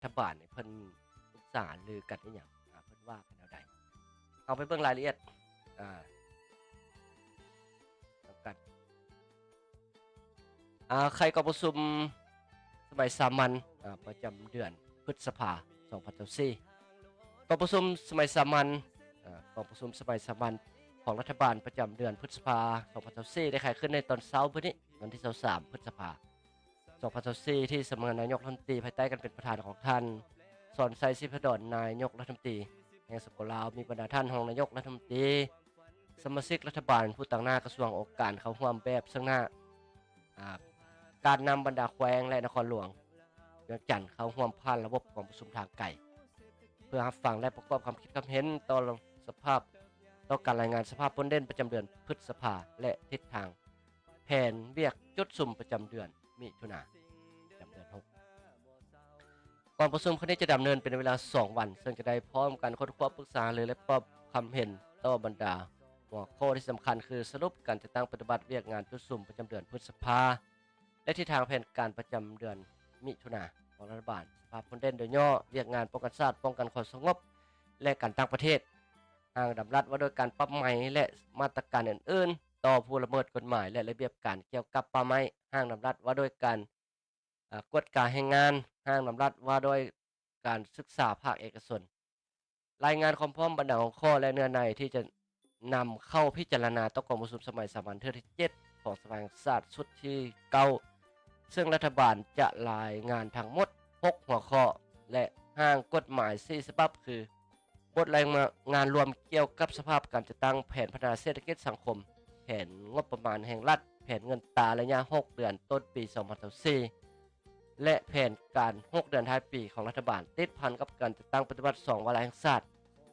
ຖະບານນີ້ເພິ່ນປຶກສາຫາລືກັນອີ່ຫຍັງ ອາ ເພິ່ນວ່າກັນແນວໃດ. ເຮົາໄປເບິ່ງລາຍລະອຽດ ອາ ນຳກັນ. ອາ ໄຂກອງປະຊຸມສະໄໝສາມັນ ອາ ປະຈຳເດືອນພຶດສະພາ ສອງພັນຊາວສີ່. ກອງປະຊຸມສະໄໝສາມັນ ອາ ກອງປະຊຸມສະໄໝສາມັນຂອງລັດຖະບານປະຈຳເດືອນພຶດສະພາ ສອງພັນຊາວສີ່ ໄດ້ໄຂຂຶ້ນໃນຕອນເຊົ້າມື້ນີ້ ວັນທີຊາວສາມ ພຶດສະພາ ສອງພັນຊາວສີ່ ທີ່ສຳນັກງານນາຍົກລັດຖະມົນຕີ ພາຍໃຕ້ການເປັນປະທານຂອງທ່ານ ສອນໄຊ ສີພັນດອນ ນາຍົກລັດຖະມົນຕີແຫ່ງ ສປປ ລາວ, ມີບັນດາທ່ານຮອງນາຍົກລັດຖະມົນຕີ, ສະມາຊິກລັດຖະບານ, ຜູ້ຕາງໜ້າກະຊວງ, ອົງການເຂົ້າຮ່ວມແບບເຊິ່ງໜ້າ ອາ ການນຳບັນດາແຂວງ ແລະ ນະຄອນຫຼວງວຽງຈັນເຂົ້າຮ່ວມຜ່ານລະບົບກອງປະຊຸມທາງໄກ ເພື່ອຮັບຟັງ ແລະ ປະກອບຄຳຄິດຄຳເຫັນຕໍ່ສະພາບ ຕໍ່ການລາຍງານສະພາບພົ້ນເດັ່ນປະຈຳເດືອນພຶດສະພາ ແລະ ທິດທາງແຜນວຽກຈຸດສຸມປະຈຳເດືອນມິຖຸນາ ປະຈຳເດືອນຫົກ. ກອງປະຊຸມຄັ້ງນີ້ຈະດຳເນີນເປັນເວລາສອງວັນ, ເຊິ່ງຈະໄດ້ພ້ອມກັນຄົ້ນຄວ້າປຶກສາຫາລື ແລະ ປະກອບຄຳເຫັນຕໍ່ບັນດາຫົວຂໍ້ທີ່ສຳຄັນ ຄືສະຫຼຸບການຈັດຕັ້ງປະຕິບັດວຽກງານຈຸດສຸມປະຈຳເດືອນພຶດສະພາ ແລະ ທິດທາງແຜນການປະຈຳເດືອນມິຖຸນາຂອງລັດຖະບານ, ສະພາບພົ້ນເດັ່ນໂດຍຫຍໍ້, ວຽກງານປ້ອງກັນຊາດ, ປ້ອງກັນຄວາມສະຫງົບ ແລະ ການຕ່າງປະເທດ, ຮ່າງດຳລັດວ່າດ້ວຍການປັບໃໝ ແລະ ມາດຕະການອື່ນໆຕໍ່ຜູ້ລະເມີດກົດໝາຍ ແລະ ລະບຽບການກ່ຽວກັບປ່າໄມ້, ຮ່າງດຳລັດວ່າດ້ວຍການ ອາ ກວດກາແຮງງານ, ຮ່າງດຳລັດວ່າດ້ວຍການສຶກສາພາກເອກະຊົນ. ລາຍງານຄວາມພ້ອມບັນດາຫົວຂໍ້ ແລະ ເນື້ອໃນທີ່ຈະນຳເຂົ້າພິຈາລະນາຕໍ່ກອງປະຊຸມສະໄໝສາມັນເທື່ອທີເຈັດ ຂອງສະພາແຫ່ງຊາດຊຸດທີເກົ້າ ເຊິ່ງລັດຖະບານຈະລາຍງານທັງໝົດຫົກຫົວຂໍ້ ແລະ ຮ່າງກົດໝາຍສີ່ສະບັບ ຄື ບົດລາຍງານລວມກ່ຽວກັບສະພາບການຈັດຕັ້ງແຜນພັດທະນາເສດຖະກິດສັງຄົມ, ແຜນງົບປະມານແຫ່ງລັດ, ແຜນເງິນຕາໄລຍະຫົກເດືອນຕົ້ນປີສອງພັນຊາວສີ່ ແລະ ແຜນການຫົກເດືອນທ້າຍປີຂອງລັດຖະບານ ຕິດພັນກັບການຈັດຕັ້ງປະຕິບັດສອງວາລະແຫ່ງຊາດ,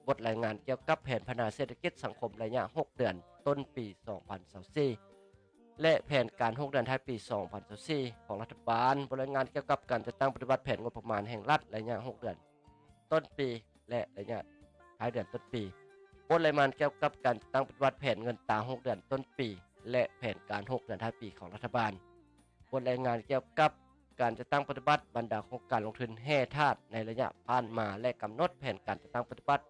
ບົດລາຍງານກ່ຽວກັບແຜນພັດທະນາເສດຖະກິດສັງຄົມໄລຍະຫົກເດືອນຕົ້ນປີສອງພັນຊາວສີ່ ແລະ ແຜນການຫົກເດືອນທ້າຍປີສອງພັນຊາວສີ່ຂອງລັດຖະບານ, ບົດລາຍງານກ່ຽວກັບການຈັດຕັ້ງປະຕິບັດແຜນງົບປະມານແຫ່ງລັດໄລຍະຫົກເດືອນ ຕົ້ນປີ ແລະ ໄລຍະທ້າຍເດືອນຕົ້ນປີ, ບົດລາຍງານກ່ຽວກັບການຈັດຕັ້ງປະຕິບັດແຜນເງິນຕາຫົກເດືອນຕົ້ນປີ ແລະ ແຜນການຫົກເດືອນທ້າຍປີຂອງລັດຖະບານ, ບົດລາຍງານກ່ຽວກັບການຈັດຕັ້ງປະຕິບັດບັນດາໂຄງການລົງທຶນແຮ່ທາດໃນໄລຍະຜ່ານມາ ແລະ ກຳນົດແຜນການຈັດຕັ້ງປະຕິບັດ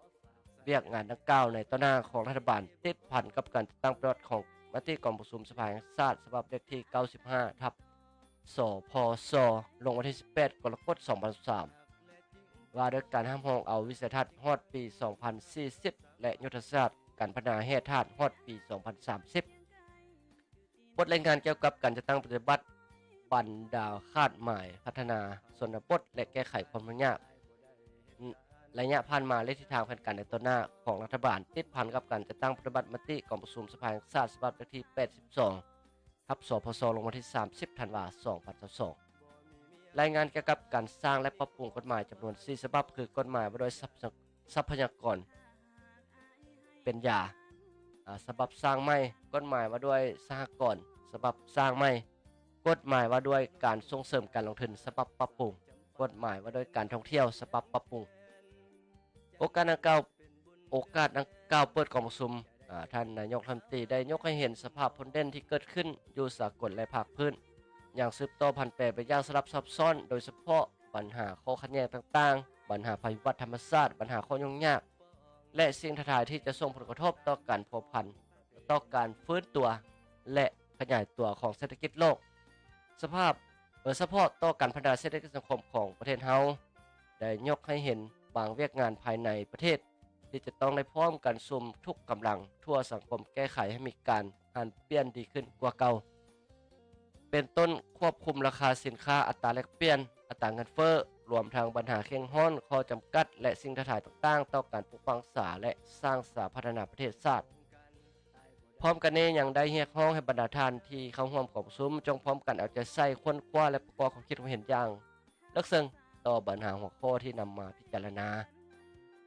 ວຽກງານດັ່ງກ່າວໃນຕໍ່ໜ້າຂອງລັດຖະບານ ຕິດພັນກັບການຈັດຕັ້ງປະຕິບັດຂອງມະຕິກອງປະຊຸມສະພາແຫ່ງຊາດ ສະບັບເລກທີເກົ້າສິບຫ້າ ທັບ ສພສ ລົງວັນທີສິບແປດ ກໍລະກົດ ສອງພັນຊາວສາມ ວ່າດ້ວຍການຮັບຮອງເອົາວິໄສທັດຮອດປີສອງພັນສີ່ສິບ ແລະ ຍຸດທະສາດການພັດທະນາແຮ່ທາດຮອດປີສອງພັນສາມສິບ, ບົດລາຍງານກ່ຽວກັບການຈັດຕັ້ງປະຕິບັດບັນດາຄາດໝາຍພັດທະນາຊົນນະບົດ ແລະ ແກ້ໄຂຄວາມຫຍຸ້ງຍາກໄລຍະຜ່ານມາ ແລະ ທິດທາງແຜນການໃນຕໍ່ໜ້າຂອງລັດຖະບານ ຕິດພັນກັບການຈັດຕັ້ງປະຕິບັດມະຕິກອງປະຊຸມສະພາແຫ່ງຊາດ ສະບັບເລກທີແປດສິບສອງ ທັບ ສພສ ລົງວັນທີສາມສິບ ທັນວາ ສອງພັນຊາວສອງ. ລາຍງານກ່ຽວກັບການສ້າງ ແລະ ປັບປຸງກົດໝາຍຈຳນວນສີ່ສະບັບ ຄື ກົດໝາຍວ່າດ້ວຍຊັບ ຊັບພະຍາກອນເປັນຢາ ອາ ສະບັບສ້າງໃໝ່, ກົດໝາຍວ່າດ້ວຍສະຫະກອນ ສະບັບສ້າງໃໝ່, ກົດໝາຍວ່າດ້ວຍການສົ່ງເສີມການລົງທຶນ ສະບັບປັບປຸງ, ກົດໝາຍວ່າດ້ວຍການທ່ອງທ່ຽວ ສະບັບປັບປຸງ. ໂອກາດດັ່ງກ່າວ ໂອກາດດັ່ງກ່າວເປີດກອງປະຊຸມ, ອາ, ທ່ານນາຍົກລັດຖະມົນຕີໄດ້ຍົກໃຫ້ເຫັນສະພາບພົ້ນເດັ່ນທີ່ເກີດຂຶ້ນຢູ່ສາກົນ ແລະ ພາກພື້ນ ຢ່າງສືບຕໍ່ຜັນແປໄປຢ່າງສະຫຼັບຊັບຊ້ອນ, ໂດຍສະເພາະບັນຫາຂໍ້ຂັດແຍ່ງຕ່າງໆ, ບັນຫາໄພພິບັດທຳມະຊາດ, ບັນຫາຂໍ້ຫຍຸ້ງຍາກ ແລະ ສິ່ງທ້າທາຍທີ່ຈະສົ່ງຜົນກະທົບຕໍ່ການພົວພັນ ຕໍ່ການຟື້ນຕົວ ແລະ ຂະຫຍາຍຕົວຂອງເສດຖະກິດໂລກ. ສະພາບ, ເອີ, ສະເພາະຕໍ່ການພັດທະນາເສດຖະກິດສັງຄົມຂອງປະເທດເຮົາ ໄດ້ຍົກໃຫ້ເຫັນບາງວຽກງານພາຍໃນປະເທດ ທີ່ຈະຕ້ອງໄດ້ພ້ອມກັນສຸມທຸກກຳລັງທົ່ວສັງຄົມແກ້ໄຂໃຫ້ມີການຫັນປ່ຽນດີຂຶ້ນກວ່າເກົ່າ, ເປັນຕົ້ນຄວບຄຸມລາຄາສິນຄ້າ, ອັດຕາແລກປ່ຽນ, ອັດຕາເງິນເຟີ້, ລວມທັງບັນຫາເຄັ່ງຮ້ອນ, ຂໍ້ຈຳກັດ ແລະ ສິ່ງທ້າທາຍຕ່າງໆຕໍ່ການປົກປັກຮັກສາ ແລະ ສ້າງສາພັດທະນາປະເທດຊາດ. ພ້ອມກັນນີ້ຍັງໄດ້ຮຽກຮ້ອງໃຫ້ບັນດາທ່ານທີ່ເຂົ້າຮ່ວມກອງປະຊຸມ ຈົ່ງພ້ອມກັນເອົາໃຈໃສ່, ຄົ້ນຄວ້າ ແລະ ປະກອບຄວາມຄິດຄວາມເຫັນຢ່າງເລິກເຊິ່ງຕໍ່ບັນຫາຫົວຂໍ້ທີ່ນຳມາພິຈາລະນາ,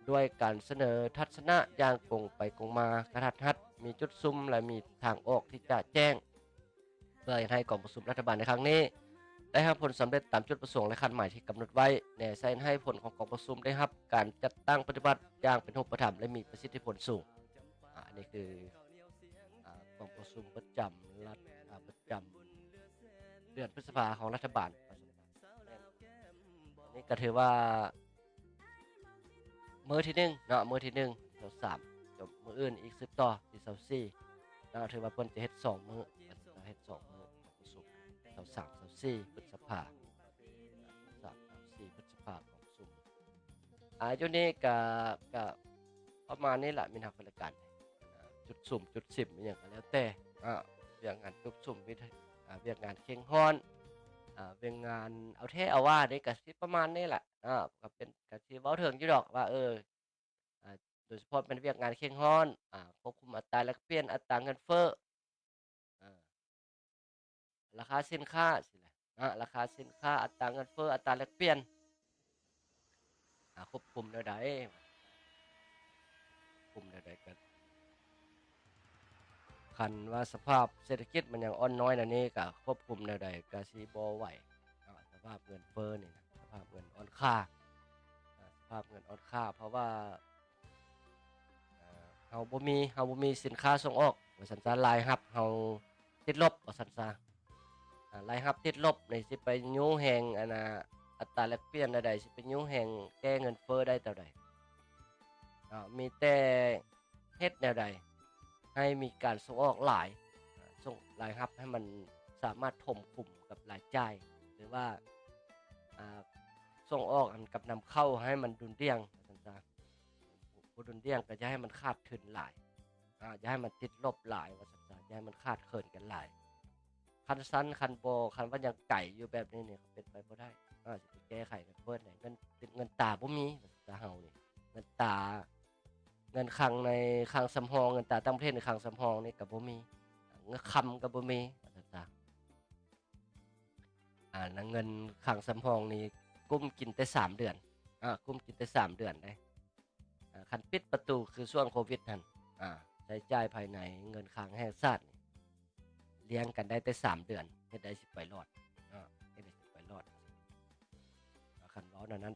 ດ້ວຍການສະເໜີທັດສະນະຢ່າງກົງໄປກົງມາ, ກະທັດຮັດ, ມີຈຸດສຸມ ແລະ ມີທາງອອກທີ່ຈະແຈ້ງ, ເພື່ອເຮັດໃຫ້ກອງປະຊຸມລັດຖະບານໃນຄັ້ງນີ້ໄດ້ຮັບຜົນສຳເລັດຕາມຈຸດປະສົງ ແລະ ຄາດໝາຍທີ່ກຳນົດໄວ້, ແນໃສ່ໃຫ້ຜົນຂອງກອງປະຊຸມໄດ້ຮັບການຈັດຕັ້ງປະຕິບັດຢ່າງເປັນຮູບປະທຳ ແລະ ມີປະສິດທິຜົນສູງ. ອາ ອັນນີ້ຄື ອາ ກອງປະຊຸມປະຈຳລັດ ອາ ປະຈຳເດືອນພຶດສະພາຂອງລັດຖະບານ. ນີ້ກໍຖືວ່າມື້ທີໜຶ່ງເນາະ ມື້ທີໜຶ່ງ ຊາວສາມ ຈົບມື້ອື່ນອີກສືບຕໍ່ທີຊາວສີ່ເນາະ ຖືວ່າເພິ່ນຈະເຮັດສອງມື້ ເພິ່ນຈະເຮັດສອງມື້ກອງປະຊຸມ ຊາວສາມ ຊາວສີ່ ພຶດສະພາ ຊາວສາມ ຊາວສີ່ ພຶດສະພາກອງປະຊຸມ ອາ ຢູ່ນີ້ກະ ກະປະມານນີ້ລະ ມີນັກບໍລິການ ອາ ຈຸດສຸມຈຸດສິມອີ່ຫຍັງກໍແລ້ວແຕ່ ອາ ວຽກງານຈຸດສຸມ ວຽກງານເຄັ່ງຮ້ອນ ອາ ວຽກງານເອົາແທ້ເອົາວ່ານີ້ກະຊິປະມານນີ້ລະ ອາ ກໍເປັນ ກໍຊິເວົ້າເຖິງຢູ່ດອກວ່າ ເອີ ອາ ໂດຍສະເພາະແມ່ນວຽກງານເຄັ່ງຮ້ອນ ອາ ຄວບຄຸມອັດຕາແລກປ່ຽນ ອັດຕາເງິນເຟີ້ ອາ ລາຄາສິນຄ້າຊີ້ແຫຼະ ອາ ລາຄາສິນຄ້າ ອັດຕາເງິນເຟີ້ ອັດຕາແລກປ່ຽນ ອາ ຄວບຄຸມແນວໃດ ຄວບຄຸມແນວໃດກໍ ຄັນວ່າສະພາບເສດຖະກິດມັນຍັງອ່ອນນ້ອຍແນວນີ້ ກະຄວບຄຸມແນວໃດກະຊິບໍ່ໄຫວເນາະ ສະພາບເງິນເຟີ້ນີ້ນະ ສະພາບເງິນອ່ອນຄ່າ ອາ ສະພາບເງິນອ່ອນຄ່າ ເພາະວ່າ ເຮົາບໍ່ມີ ເຮົາບໍ່ມີສິນຄ້າສົ່ງອອກວ່າຊັ້ນຊະ ລາຍຮັບເຮົາຕິດລົບວ່າຊັ້ນຊະ ອາ ລາຍຮັບຕິດລົບນີ້ຊິໄປຍູ້ແຮງ ອັນນ່າ ອັດຕາແລກປ່ຽນແນວໃດ ຊິໄປຍູ້ແຮງແກ້ເງິນເຟີ້ໄດ້ແນວໃດ ເນາະ ມີແຕ່ເຮັດແນວໃດໃຫ້ມີການສົ່ງອອກຫຼາຍ ອາ ສົ່ງ ລາຍຮັບໃຫ້ມັນສາມາດຖົມຄຸມກັບລາຍຈ່າຍ ຫຼືວ່າ ອາ ສົ່ງອອກກັບນຳເຂົ້າໃຫ້ມັນດຸ່ນດ່ຽງວ່າຊັ້ນຊະ ບໍ່ດຸ່ນດ່ຽງກໍຢ່າໃຫ້ມັນຂາດທຶນຫຼາຍ ອາ ຢ່າໃຫ້ມັນຕິດລົບຫຼາຍວ່າຊັ້ນຊະ ຢ່າໃຫ້ມັນຂາດເຂີນກັນຫຼາຍ ຄັນຊັ້ນ ຄັນບໍ່ ຄັນວ່າຍັງໄກຢູ່ແບບນີ້ນີ້ ເປັນໄປບໍ່ໄດ້ ອາ ຊິໄປແກ້ໄຂກັນເບີດໃດ ເງິນ ເງິນຕາບໍ່ມີວ່າຊັ້ນຊະ ເຮົານີ້ ເງິນຕາ ເງິນຄັງໃນຄັງສຳຮອງ ເງິນຕາຕ່າງປະເທດໃນຄັງສຳຮອງນີ້ກໍບໍ່ມີ ເງິນຄຳກໍບໍ່ມີວ່າຊັ້ນຊະ ອາ ເງິນຄັງສຳຮອງນີ້ກຸ້ມກິນແຕ່ສາມເດືອນ ອາ ກຸ້ມກິນແຕ່ສາມເດືອນເດ້ ອາ ຄັນປິດປະຕູຄືຊ່ວງໂຄວິດຫັ້ນ ອາ ໃຊ້ຈ່າຍພາຍໃນ ເງິນຄັງແຫ່ງຊາດນີ້ ລ້ຽງກັນໄດ້ແຕ່ສາມເດືອນ ເຮັດໃດຊິໄປລອດ ເນາະ ເຮັດໃດຊິໄປລອດ ຄັນເວົ້າແນວນັ້ນ